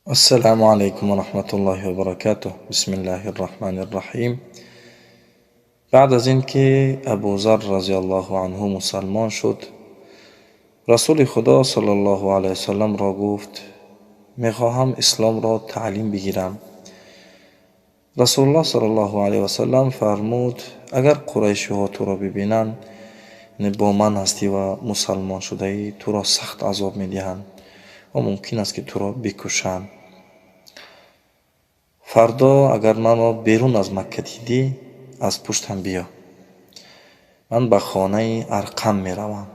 Ассалому алайкум ва раҳматуллоҳи ва баракатуҳ. Бисмиллаҳир раҳманир раҳим. Баъд аз ин ки Абузар разияллоҳу анҳу мусалмон шуд, Расули Худо саллаллоҳу алайҳи васалламро гуфт: мехоҳам исломро таълим бигирам. Расулуллоҳ саллаллоҳу алайҳи васаллам фармуд: агар қурайшиҳо туро бибинанд, яъне бо ман ҳастӣ ва мусалмон шудаӣ, туро сахт азоб медиҳанд ва мумкин аст, ки туро бикушанд. Фардо агар маро берун аз Макка дидӣ, аз пуштам биё. Ман ба хонаи Арқам меравам.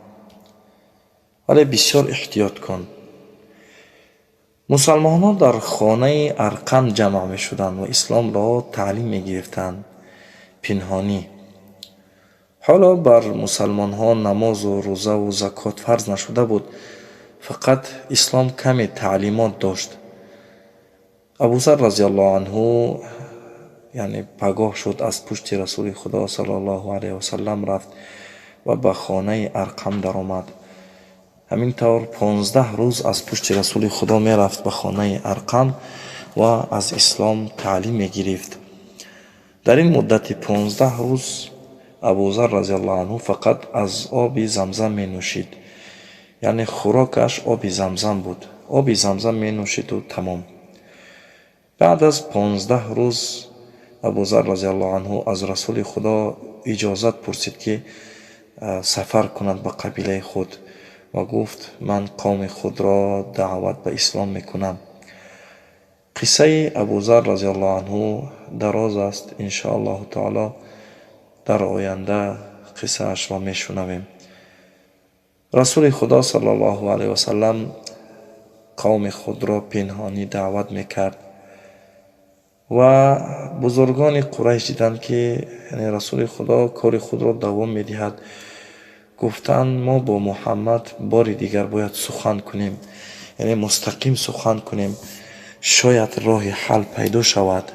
Вале бисёр эҳтиёт кун. Мусалмонҳо дар хонаи Арқам ҷамъ мешуданд ва исломро таълим мегирифтанд пинҳонӣ. Ҳоло бар мусалмонҳо намозу рӯзаву закот фарз нашуда буд, фақат ислом каме таълимот дошт. Абузар разияллоҳу анҳу, яъне пагоҳ шуд, аз пушти Расули Худо саллаллоҳу алайҳи васаллам рафт ва ба хонаи Арқам даромад. Ҳамин тавр 15 рӯз аз пушти Расули Худо мерафт ба хонаи Арқам ва аз ислом таълим мегирифт. Дар ин муддати 15 рӯз Абузар разияллоҳу анҳу фақат аз оби Замзам менӯшид. Яъне хӯрокаш оби Замзам буд. Оби Замзам менӯшиду тамом. Баъд аз 15 рӯз Абузар разияллоҳу анҳу аз Расули Худо иҷозат пурсид, ки сафар кунад ба қабилаи худ, ва гуфт: ман қавми худро даъват ба ислом мекунам. Қиссаи Абузар разияллоҳу анҳу дароз аст, иншоаллоҳу таоло дар оянда қиссаашро мешунавем. Расули Худо саллаллоҳу алайҳи васаллам қавми худро пинҳонӣ даъват мекард ва бузургони Қурайш диданд, ки яъне Расули Худо кори худро давом медиҳад. Гуфтанд: мо бо Муҳаммад бори дигар бояд сухан кунем, яъне мустақим сухан кунем, шояд роҳи ҳал пайдо шавад.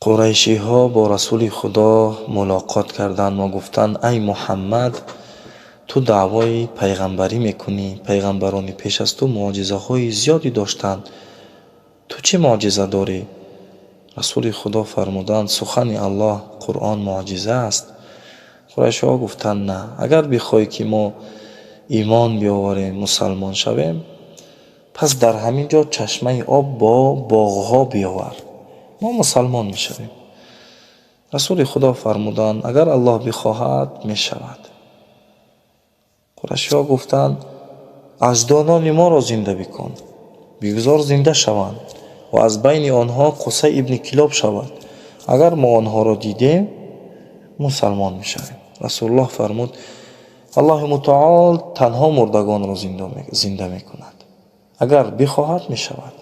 Қурайшиҳо бо Расули Худо мулоқот карданд ва гуфтанд: ай Муҳаммад, ту даъвои пайғамбарӣ мекунӣ, пайғамбарони пеш аз ту муъҷизаҳои зиёде доштанд, ту чӣ муъҷиза дорӣ? Расули Худо фармуданд: сухани Аллоҳ Қуръон муъҷиза аст. Қурайшиҳо гуфтанд: на, агар бихоҳӣ, ки мо имон биёварем, мусалмон шавем, пас дар ҳамин ҷо чашмаи об бо боғҳо биёвар, мо мусалмон мешавем. Расули Худо фармуданд: агар Аллоҳ бихоҳад, мешавад. Қурайшиҳо гуфтанд: аҷдодони моро зинда бикун, бигузор зинда шаванд ва аз байни онҳо Қусай ибни Килоб шавад. Агар мо онҳоро дидем, мусалмон мешавем. Расулуллоҳ фармуд: Аллоҳи мутаол танҳо мурдагонро зинда мекунад, агар бихоҳад, мешавад.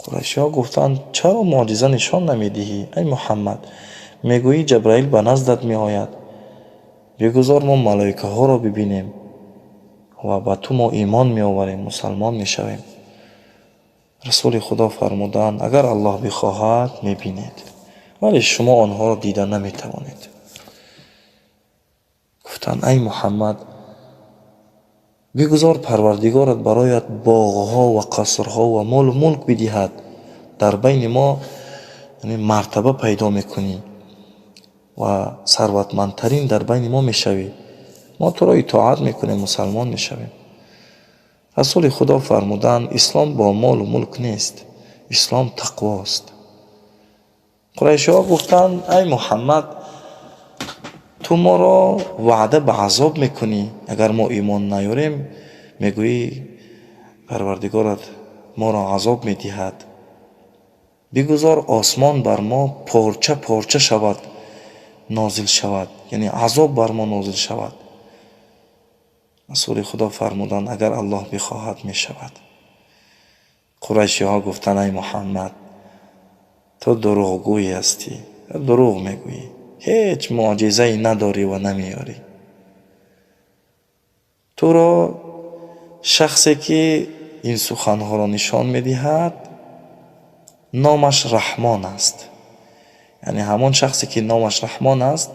Қурайшиҳо гуфтанд: чаро муъҷиза нишон намедиҳӣ, ай Муҳаммад? Мегӯӣ Ҷабраил ба наздат меояд, бигузор мо малоикаҳоро бибинем ва ба ту мо имон меоварем, мусалмон мешавем. Расули Худо фармуданд: агар Аллоҳ бихоҳад, мебинед, вале шумо онҳоро дида наметавонед. Гуфтанд: ай Муҳаммад, бигузор Парвардигорат бароят боғҳо ва қасрҳо ва молу мулк бидиҳад, дар байни мо мартаба пайдо мекунӣ ва сарватмандтарин дар байни мо мешавӣ, мо туро итоат мекунем, мусалмон мешавем. Расули Худо фармуданд: ислом бо молу мулк нест, ислом тақвост. Қурайшиҳо гуфтанд: ай Муҳаммад, ту моро ваъда ба азоб мекунӣ, агар мо имон наёрем, мегӯӣ Парвардигорат моро азоб медиҳад, бигузор осмон бар мо порча порча шавад, нозил шавад, яъне азоб бар мо нозил шавад. Расули Худо фармуданд: агар Аллоҳ бихоҳад, мешавад. Қурайшиҳо гуфтанд: ай Муҳаммад, ту дурӯғгӯй ҳастӣ, дурӯғ мегӯӣ, ҳеҷ муъҷизае надорӣ ва намеёрӣ. Туро шахсе, ки ин суханҳоро нишон медиҳад, номаш Раҳмон аст. Яъне ҳамон шахсе, ки номаш Раҳмон аст,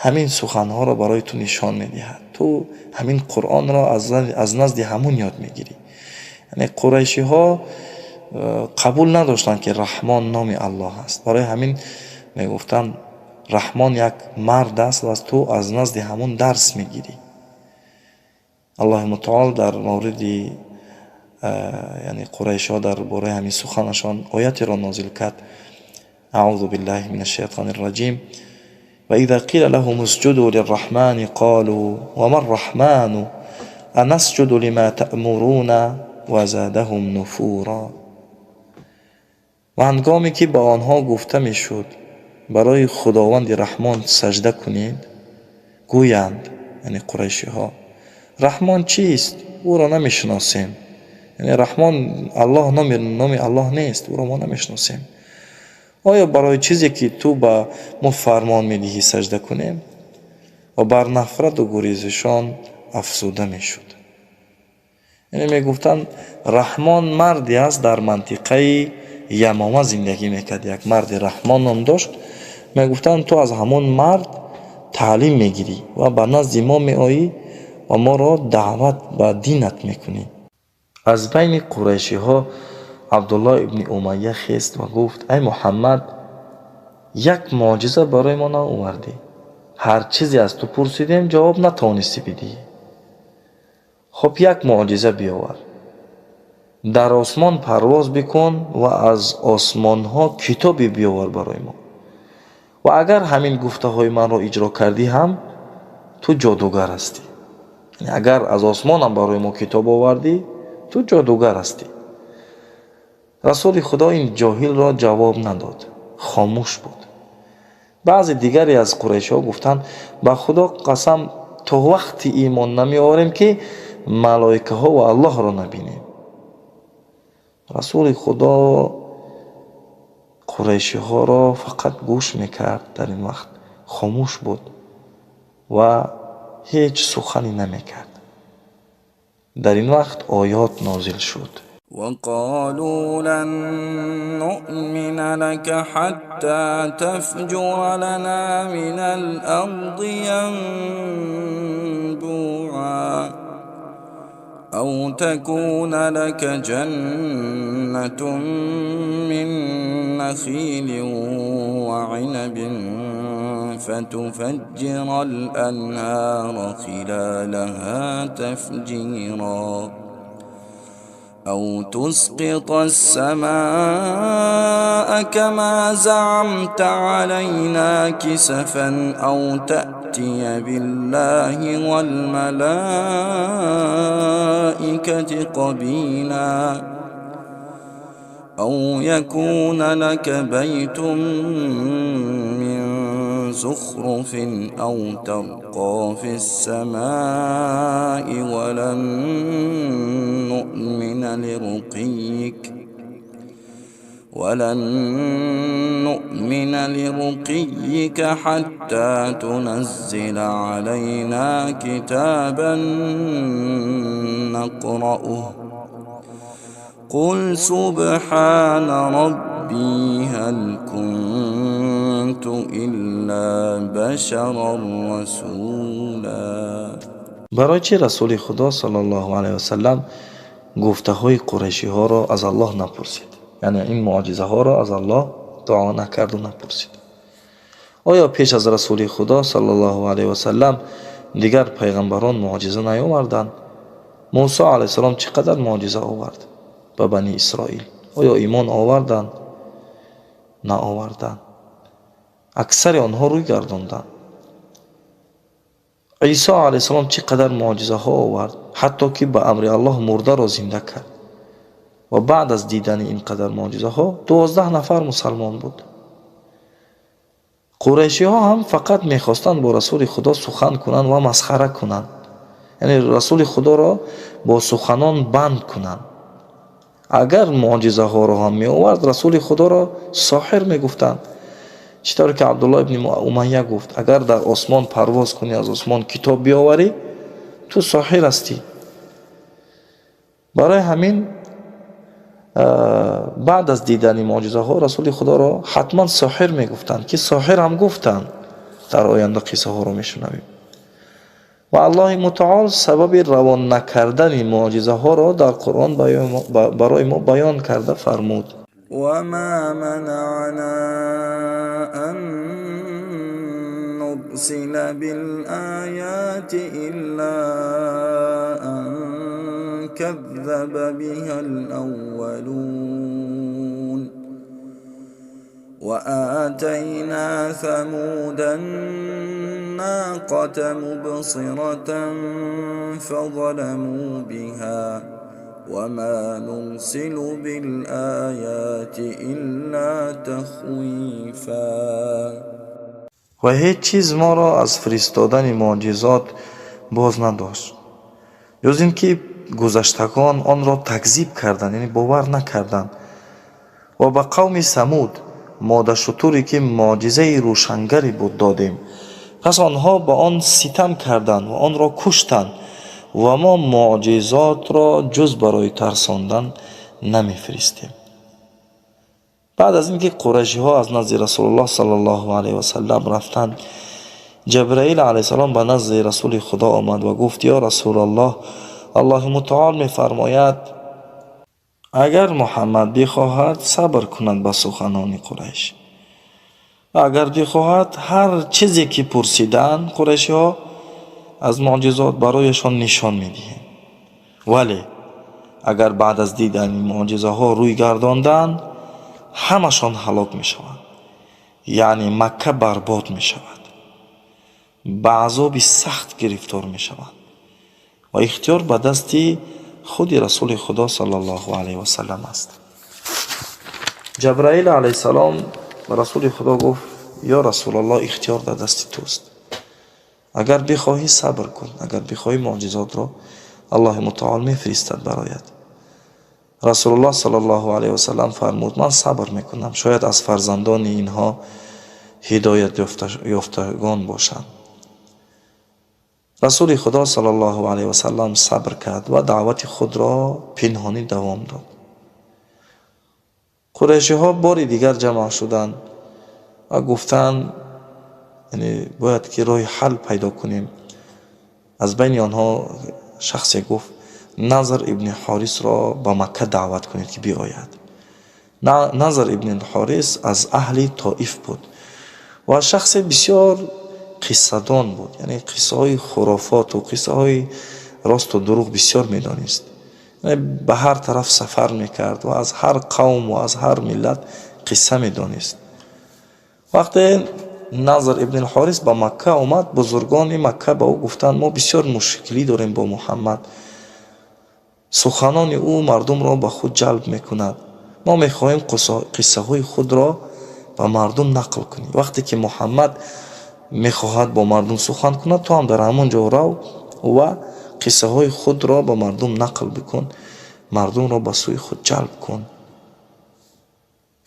ҳамин суханҳоро барои ту нишон медиҳад. Ту ҳамин Қуръонро аз назди ҳамун ёд мегирӣ. Яъне қурайшиҳо қабул надоштанд, ки Раҳмон номи Аллоҳ аст. Барои ҳамин мегуфтанд: Раҳмон як мард аст ва ту аз назди ҳамун дарс мегирӣ. Аллоҳи мутаол дар мавриди, яъне қурайшиҳо, дар бораи ҳамин суханашон оятеро нозил кард: أعوذ بالله من الشيطان الرجيم، وإذا قيل لهم اسجدوا للرحمن قالوا وما الرحمن أنسجد لما تأمرنا وزادهم نفورا. Ва ҳангоме ки ба онҳо гуфта мешуд: барои Худованди Раҳмон сажда кунед, гӯянд, яъне қурайшиҳо: Раҳмон чист? Ӯро намешиносем. Яъне Раҳмон Аллоҳ номи Аллоҳ нест, ӯро мо намешиносем. Оё барои чизе, ки ту ба мо фармон медиҳӣ, сажда кунем? Ва бар нафрату гурезишон афзуда мешуд. Яъне мегуфтанд: Раҳмон марде аст, дар мантиқаи Ямома зиндагӣ мекард, як марди Раҳмон ном дошт. Мегуфтанд: ту аз ҳамон мард таълим мегирӣ ва ба назди мо меоӣ ва моро даъват ба динат мекунӣ. Аз байни қурайшиҳо Абдуллоҳ ибни Умайя хест ва гуфт: ай Муҳаммад, як муъҷиза барои мо наовардӣ. Ҳар чизе аз ту пурсидем, ҷавоб натавонистӣ бидиҳӣ. Хуб, як муъҷиза биёвар: дар осмон парвоз бикун ва аз осмонҳо китобе биёвар барои мо. Ва агар ҳамин гуфтаҳои манро иҷро кардӣ ҳам, ту ҷодугар ҳастӣ. Агар аз осмонам барои мо китоб овардӣ, ту ҷодугар ҳастӣ. Расули Худо ин ҷоҳилро ҷавоб надод, хомӯш буд. Баъзе дигаре аз қурайшиҳо гуфтанд: ба Худо қасам, то вақти имон намеорем, ки малоикаҳо ва Аллоҳро набинем. Расули Худо қурайшиҳоро фақат гӯш мекард. Дар ин вақт хомӯш буд ва ҳеҷ сухане намекард. Дар ин вақт оёт нозил шуд. وقالوا لن نؤمن لك حتى تفجر لنا من الأرض ينبوعا أو تكون لك جنة من نخيل وعنب فتفجر الأنهار خلالها تفجيرا أو تسقط السماء كما زعمت علينا كسفا أو تأتي بالله والملائكة قبيلا أو يكون لك بيت من زخرف أو ترقى في السماء ولن نؤمن لرقيك حتى تنزل علينا كتابا نقرأه قل سبحان ربي هل كنت إلا بشرا رسولا. Барои чӣ Расули Худо саллаллоҳу алайҳи васаллам гуфтаҳои қурайшиҳоро аз Аллоҳ напурсид, яъне ин муъҷизаҳоро аз Аллоҳ дуо накарду напурсид? Оё пеш аз Расули Худо саллаллоҳу алайҳи васаллам дигар пайғамбарон муъҷиза наёварданд? Мусо алайҳиссалом чӣ қадар муъҷиза овард ба Бани Исроил? Оё имон оварданд? Наоварданд, аксари онҳо рӯй гардонданд. Исо алайҳиссалом чӣ қадар муъҷизаҳо овард, ҳатто ки ба амри Аллоҳ мурдаро зинда кард, ва баъд аз дидани ин қадар муъҷизаҳо 12 нафар мусалмон буд. Қурайшиҳо ҳам фақат мехостанд бо Расули Худо сухан кунанд ва масхара кунанд, яъне Расули Худоро бо суханон банд кунанд. Агар муъҷизаҳоро ҳам меовард, Расули Худоро соҳир мегуфтанд. Чӣ тавре ки Абдуллоҳ ибни Умайя гуфт: агар дар осмон парвоз кунӣ, аз осмон китоб биёварӣ, ту соҳир ҳастӣ. Барои ҳамин баъд аз дидани муъҷизаҳо Расули Худоро ҳатман соҳир мегуфтанд, ки соҳир ҳам гуфтанд. Дар оянда қиссаҳоро мешунавем. Ва Аллоҳи мутаол сабаби равон накардани муъҷизаҳоро дар Қуръон барои мо баён карда фармуд. وما منعنا أن نرسل بالآيات إلا أن كذب بها الأولون وآتينا ثمود الناقة مبصرة فظلموا بها وما نرسل بالآيات إلا تخويفا. Ва ҳеҷ чиз моро аз фиристодани муъҷизот боз надошт, ҷуз ин ки гузаштагон онро такзиб карданд, яъне бовар накарданд. Ва ба қавми Самуд модашутуре ки муъҷизаи рӯшангаре буд додем. Пас онҳо ба он ситам карданд ва онро куштанд ва мо муъҷизотро ҷуз барои тарсондан намефиристем. Баъд аз ин ки қурайшиҳо аз назди Расулуллоҳ саллаллоҳу алайҳи васаллам рафтанд, Ҷабраил алайҳиссалом ба назди Расули Худо омад ва гуфт: ё Расулаллоҳ, Аллоҳи мутаол мефармояд, агар Муҳаммад бихоҳад сабр кунад ба суханони Қурайш ва агар бихоҳад ҳар чизе ки пурсидаанд қурайшиҳо аз муъҷизот барояшон нишон медиҳем. Вале агар баъд аз дидани муъҷизаҳо рӯй гардонданд, ҳамашон ҳалок мешаванд, яъне Макка барбод мешавад, ба азоби сахт гирифтор мешаванд ва ихтиёр ба дасти худи Расули Худо саллаллоҳу алайҳи васаллам аст. Ҷабраил алайҳиссалом ба Расули Худо гуфт: ё Расулаллоҳ, ихтиёр дар дасти туст. Агар бихоҳӣ сабр кун, агар бихоҳӣ муъҷизотро Аллоҳи мутаол мефиристад бароят. Расулуллоҳ саллаллоҳу алайҳи васаллам фармуд: ман сабр мекунам, шояд аз фарзандони инҳо ҳидоят ёфтагон бошанд. Расули Худо саллаллоҳу алайҳи васаллам сабр кард ва даъвати худро пинҳонӣ давом дод. Қурайшиҳо бори дигар ҷамъ шуданд ва гуфтанд, яъне бояд ки роҳи ҳал пайдо кунем. Аз байни онҳо шахсе гуфт: Назр ибни Ҳорисро ба Макка даъват кунед ки биояд. Назр ибни Ҳорис аз аҳли Тоиф буд ва шахсе бисёр қиссадон буд, яъне қиссаҳои хурофоту қиссаҳои росту дурӯғ бисёр медонист. Ба ҳар тараф сафар мекард ва аз ҳар қавм ва аз ҳар миллат қисса медонист. Вақте Назр ибни Ҳорис ба Макка омад, бузургони Макка ба ӯ гуфтанд: мо бисёр мушкилӣ дорем бо Муҳаммад. Суханони ӯ мардумро ба худ ҷалб мекунад. Мо мехоҳем қиссаҳои худро ба мардум нақл кунем. Вақте ки Муҳаммад мехоҳад бо мардум сухан кунад, ту ҳам дар ҳамон ҷо рав ва қиссаҳои худро ба мардум нақл бикун, мардумро ба сӯи худ ҷалб кун.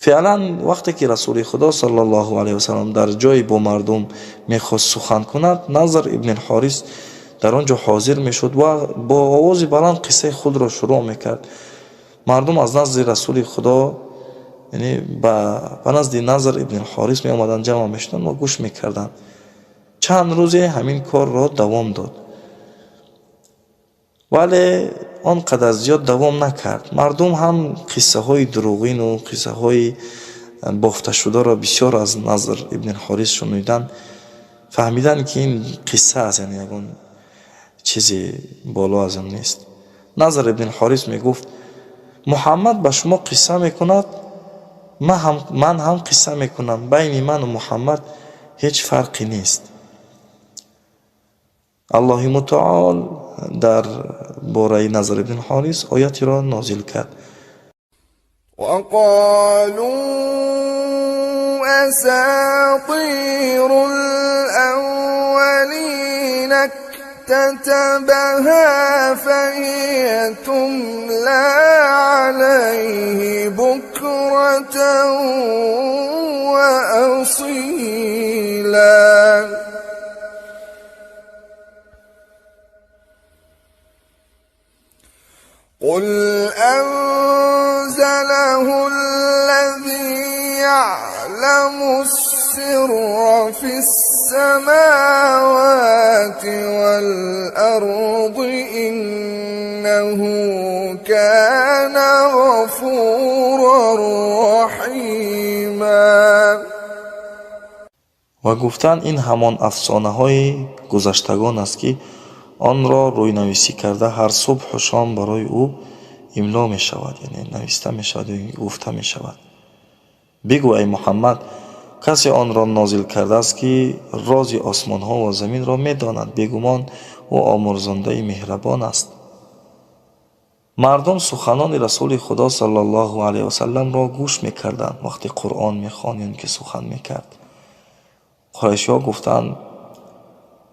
Феълан вақте ки Расули Худо саллаллоҳу алайҳи васаллам дар ҷое бо мардум мехост сухан кунад, Назр ибни Ҳорис дар он ҷо ҳозир мешуд ва бо овози баланд қиссаи худро шурӯъ мекард. Мардум аз назди Расули Худо, яъне ба назди Назр ибни Ҳорис меомаданд, ҷамъ мешуданд ва гӯш мекарданд. Чанд рӯзе ҳамин корро давом дод, вале он қадар зиёд давом накард. Мардум ҳам қиссаҳои дурӯғину қиссаҳои бофташударо бисёр аз Назр ибни Ҳорис шуниданд, фаҳмиданд ки ин қисса аст, яъне ягон чизи боло аз он нест. Назр ибни Ҳорис мегуфт: Муҳаммад ба шумо қисса мекунад, ман ҳам қисса мекунам, байни ману Муҳаммад ҳеҷ фарқе нест. Аллоҳи мутаол дар бораи Назр ибни Ҳорис оятеро нозил кард. وقالوا أساطير الأولين اكتتبها فهي تملى عليه بكرة وأصيلا. قل أنزله الذي يعلم السر في السماوات السماوات والأرض إنه كان غفورا رحيما. Ва гуфтанд: ин ҳамон афсонаҳои гузаштагон аст, ки онро рӯйнависӣ карда ҳар субҳу шом барои ӯ имло мешавад, яъне нависта мешавад ё гуфта мешавад. Бигӯ, эй Муҳаммад, касе онро нозил кардааст, ки рози осмонҳо ва заминро медонад. Бегумон, ӯ омурзандаи меҳрабон аст. Мардум суханони Расули Худо саллаллоҳу алайҳи васалламро гӯш мекарданд, вақте Қуръон мехонд ё ки сухан мекард. Қурайшиҳо гуфтанд: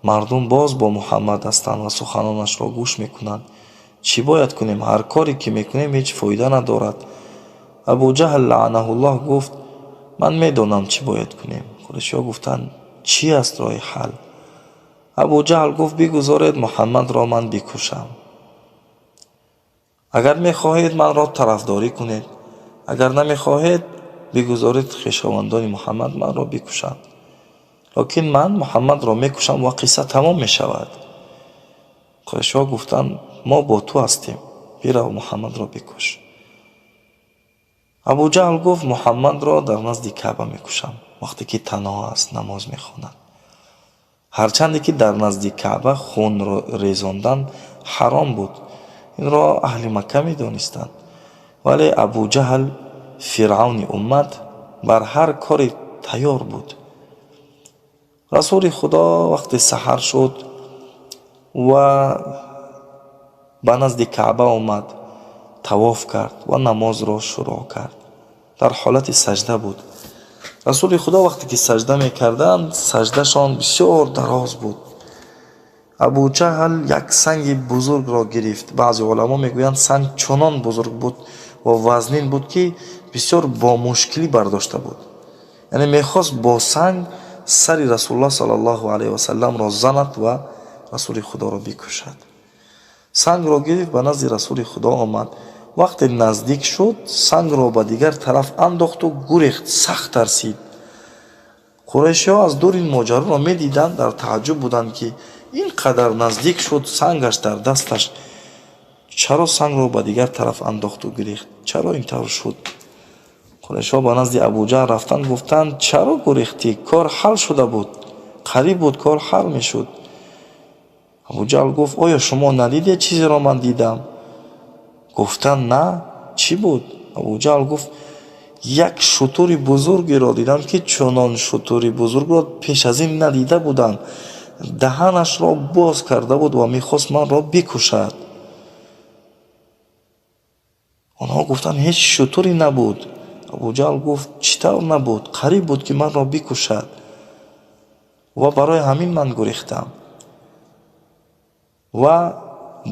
мардум боз бо Муҳаммад ҳастанд ва суханонашро гӯш мекунанд. Чӣ бояд кунем? Ҳар коре ки мекунем, ҳеҷ фоида надорад. Абуҷаҳл лаънаҳуллоҳ гуфт: ман медонам, чӣ бояд кунем. Қурайшиҳо гуфтанд: чӣ аст роҳи ҳал? Абуҷаҳл гуфт: бигузоред Муҳаммадро ман бикушам. Агар мехоҳед, манро тарафдорӣ кунед, агар намехоҳед, бигузоред хешовандони Муҳаммад манро бикушанд, лекин ман Муҳаммадро мекушам ва қисса тамом мешавад. Қурайшиҳо гуфтанд: мо бо ту ҳастем, бирав, Муҳаммадро бикуш. Абуҷаҳл гуфт: Муҳаммадро дар назди Каъба мекушам, вақте ки танҳо аст, намоз мехонад. Ҳарчанде ки дар назди Каъба хун резондан ҳаром буд, инро аҳли Макка медонистанд, вале Абуҷаҳл, фиръавни уммат, бар ҳар коре тайёр буд. Расули Худо вақте саҳар шуд ва ба назди Каъба омад, тавоф кард ва намозро шурӯъ кард. Дар ҳолати сажда буд. Расули Худо вақте ки сажда мекарданд, саждашон бисёр дароз буд. Абуҷаҳл як санги бузургро гирифт. Баъзе уламо мегӯянд, санг чунон бузург буд ва вазнин буд, ки бисёр бо мушкилӣ бардошта буд. Яъне мехост бо санг сари Расулуллоҳ саллаллоҳу алайҳи васалламро занад ва Расули Худоро бикушад. Сангро гирифт, ба назди Расули Худо омад. Вақте наздик шуд, сангро ба дигар тараф андохту гурехт, сахт тарсид. Қурайшиҳо аз дур ин моҷароро медиданд, дар тааҷҷуб буданд, ки ин қадар наздик шуд, сангаш дар дасташ, чаро сангро ба дигар тараф андохту гирехт? Чаро ин тавр шуд? Қурайшиҳо ба назди Абуҷаҳл рафтанд, гуфтанд: чаро гурехтӣ? Кор ҳал шуда буд, қариб буд кор ҳал мешуд. Абуҷаҳл гуфт: оё шумо надидед чизеро ман дидам? Гуфтанд: на, чӣ буд? Абуҷаҳл гуфт: як шутури бузургеро дидам, ки чунон шутури бузургро пеш аз ин надида будам. Даҳанашро боз карда буд ва мехост манро бикушад. Онҳо гуфтанд: ҳеҷ шутуре набуд. Абуҷаҳл гуфт: чӣ тавр набуд? Қариб буд, ки манро бикушад ва барои ҳамин ман гурехтам. Ва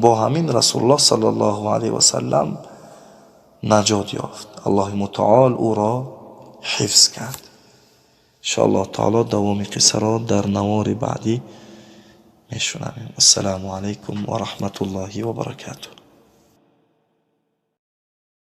бо ҳамин Расулуллоҳ саллаллоҳу алайҳи васаллам наҷот ёфт. Аллоҳи мутаол ӯро ҳифз кард. Иншоаллоҳ таоло давоми қиссаро дар навори баъдӣ мешунавем. Ассалому алайкум ва раҳматуллоҳи ва баракатуҳ.